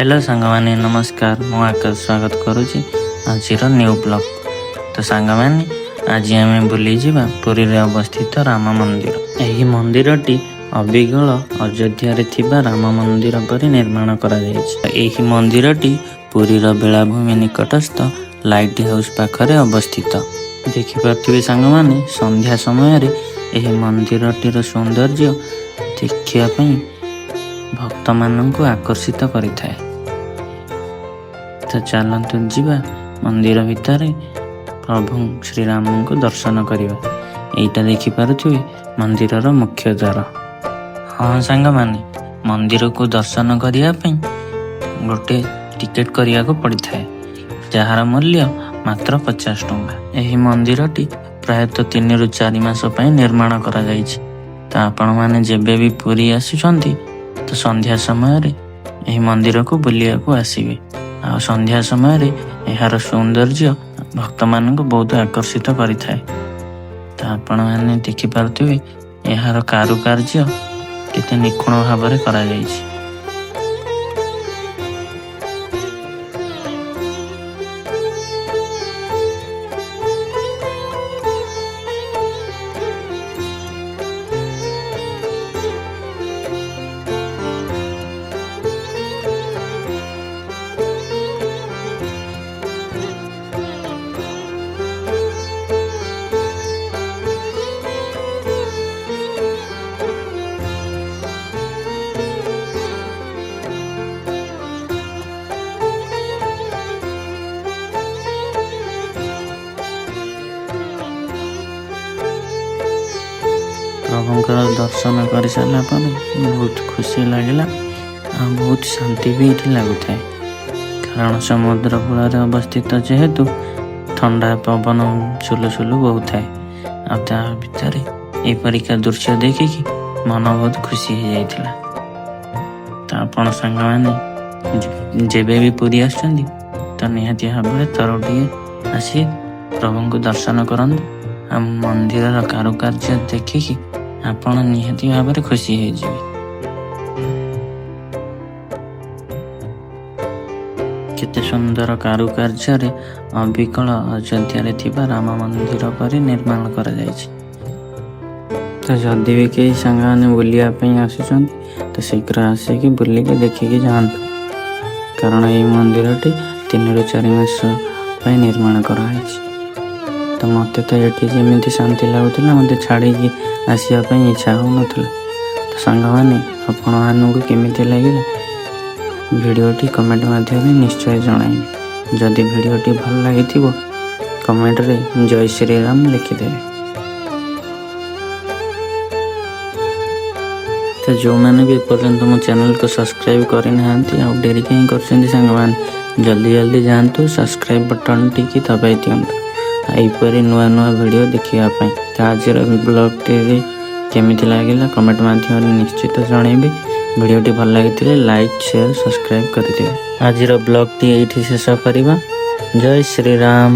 Hello ସାଙ୍ଗମାନେ, ନମସ୍କାର। ମୁଁ ଆକାଶ ସ୍ୱାଗତ କରୁଛି ଆଜିର ନ୍ୟୁ ବ୍ଲଗ୍। ତ ସାଙ୍ଗମାନେ, ଆଜି ଆମେ ବୁଲିଯିବା ପୁରୀରେ ଅବସ୍ଥିତ ରାମ ମନ୍ଦିର। ଏହି ମନ୍ଦିରଟି ଅବିକଳ ଅଯୋଧ୍ୟାରେ ଥିବା ରାମ ମନ୍ଦିର ପରି ନିର୍ମାଣ କରାଯାଇଛି। ଏହି ମନ୍ଦିରଟି ପୁରୀର ବେଳାଭୂମି ନିକଟସ୍ଥ ଲାଇଟ୍ ହାଉସ୍ ପାଖରେ ଅବସ୍ଥିତ। ଦେଖିପାରୁଥିବେ ସାଙ୍ଗମାନେ, ସନ୍ଧ୍ୟା ସମୟରେ ଏହି ମନ୍ଦିରଟିର ସୌନ୍ଦର୍ଯ୍ୟ ଦେଖିବା ପାଇଁ ଭକ୍ତମାନଙ୍କୁ ଆକର୍ଷିତ କରିଥାଏ। ତ ଚାଲନ୍ତୁ ଯିବା ମନ୍ଦିର ଭିତରେ, ପ୍ରଭୁ ଶ୍ରୀରାମଙ୍କୁ ଦର୍ଶନ କରିବା। ଏଇଟା ଦେଖିପାରୁଥିବେ ମନ୍ଦିରର ମୁଖ୍ୟ ଦ୍ୱାର। ହଁ ସାଙ୍ଗମାନେ, ମନ୍ଦିରକୁ ଦର୍ଶନ କରିବା ପାଇଁ ଗୋଟେ ଟିକେଟ କରିବାକୁ ପଡ଼ିଥାଏ, ଯାହାର ମୂଲ୍ୟ ମାତ୍ର 50 ଟଙ୍କା। ଏହି ମନ୍ଦିରଟି ପ୍ରାୟତଃ 3ରୁ 4 ମାସ ପାଇଁ ନିର୍ମାଣ କରାଯାଇଛି। ତ ଆପଣମାନେ ଯେବେ ବି ପୁରୀ ଆସୁଛନ୍ତି, ତ ସନ୍ଧ୍ୟା ସମୟରେ ଏହି ମନ୍ଦିରକୁ ବୁଲିବାକୁ ଆସିବେ। ଆଉ ସନ୍ଧ୍ୟା ସମୟରେ ଏହାର ସୌନ୍ଦର୍ଯ୍ୟ ଭକ୍ତମାନଙ୍କୁ ବହୁତ ଆକର୍ଷିତ କରିଥାଏ। ତ ଆପଣମାନେ ଦେଖିପାରୁଥିବେ, ଏହାର କାରୁକାର୍ଯ୍ୟ କେତେ ନିଖୁଣ ଭାବରେ କରାଯାଇଛି। ପ୍ରଭୁଙ୍କର ଦର୍ଶନ କରିସାରିଲା ପରେ ବହୁତ ଖୁସି ଲାଗିଲା ଆଉ ବହୁତ ଶାନ୍ତି ବି ଏଠି ଲାଗୁଥାଏ, କାରଣ ସମୁଦ୍ର କୂଳରେ ଅବସ୍ଥିତ ଯେହେତୁ ଥଣ୍ଡା ପବନ ସୁଲୁ ସୁଲୁ ବହୁଥାଏ। ଆଉ ତା ଭିତରେ ଏପରିକା ଦୃଶ୍ୟ ଦେଖିକି ମନ ବହୁତ ଖୁସି ହେଇଯାଇଥିଲା। ତ ଆପଣ ସାଙ୍ଗମାନେ ଯେବେ ବି ପୁରୀ ଆସୁଛନ୍ତି, ତ ନିହାତି ଭାବରେ ଥରଟିଏ ଆସି ପ୍ରଭୁଙ୍କୁ ଦର୍ଶନ କରନ୍ତୁ। ଆଉ ମନ୍ଦିରର କାରୁକାର୍ଯ୍ୟ ଦେଖିକି ଆପଣ ନିହାତି ଭାବରେ ଖୁସି ହେଇଯିବେ। କେତେ ସୁନ୍ଦର କାରୁକାର୍ଯ୍ୟରେ ଅବିକଳ ଅଯୋଧ୍ୟାରେ ଥିବା ରାମ ମନ୍ଦିର ପରି ନିର୍ମାଣ କରାଯାଇଛି। ତ ଯଦି ବି କେହି ସାଙ୍ଗମାନେ ବୁଲିବା ପାଇଁ ଆସୁଛନ୍ତି, ତ ଶୀଘ୍ର ଆସିକି ବୁଲିକି ଦେଖିକି ଯାଆନ୍ତୁ, କାରଣ ଏଇ ମନ୍ଦିରଟି 3ରୁ 4 ମାସ ପାଇଁ ନିର୍ମାଣ କରାହେଇଛି। ତ ମୋତେ ତ ଏଠି ଯେମିତି ଶାନ୍ତି ଲାଗୁଥିଲା, ମୋତେ ଛାଡ଼ିକି ଆସିବା ପାଇଁ ଇଚ୍ଛା ହେଉନଥିଲା। ତ ସାଙ୍ଗମାନେ, ଆପଣମାନଙ୍କୁ କେମିତି ଲାଗିଲା ଭିଡ଼ିଓଟି, କମେଣ୍ଟ ମାଧ୍ୟମରେ ନିଶ୍ଚୟ ଜଣାଇବେ। ଯଦି ଭିଡ଼ିଓଟି ଭଲ ଲାଗିଥିବ, କମେଣ୍ଟରେ ଜୟ ଶ୍ରୀରାମ ଲେଖିଦେବେ। ତ ଯେଉଁମାନେ ବି ଏପର୍ଯ୍ୟନ୍ତ ମୋ ଚ୍ୟାନେଲକୁ ସବସ୍କ୍ରାଇବ୍ କରିନାହାନ୍ତି, ଆଉ ଡେରି କାହିଁ କରୁଛନ୍ତି ସାଙ୍ଗମାନେ? ଜଲ୍ଦି ଜଲ୍ଦି ଯାଆନ୍ତୁ, ସବସ୍କ୍ରାଇବ୍ ବଟନ୍ ଟିକି ଦବାଇ ଦିଅନ୍ତୁ ଏହିପରି ନୂଆ ନୂଆ ଭିଡ଼ିଓ ଦେଖିବା ପାଇଁ। ତ ଆଜିର ବ୍ଲଗ୍ଟିରେ କେମିତି ଲାଗିଲା, କମେଣ୍ଟ ମାଧ୍ୟମରେ ନିଶ୍ଚିତ ଜଣାଇବେ। ଭିଡ଼ିଓଟି ଭଲ ଲାଗିଥିଲେ ଲାଇକ୍, ସେୟାର, ସବସ୍କ୍ରାଇବ୍ କରିଦେବେ। ଆଜିର ବ୍ଲଗ୍ଟି ଏଇଠି ଶେଷ କରିବା। ଜୟ ଶ୍ରୀରାମ।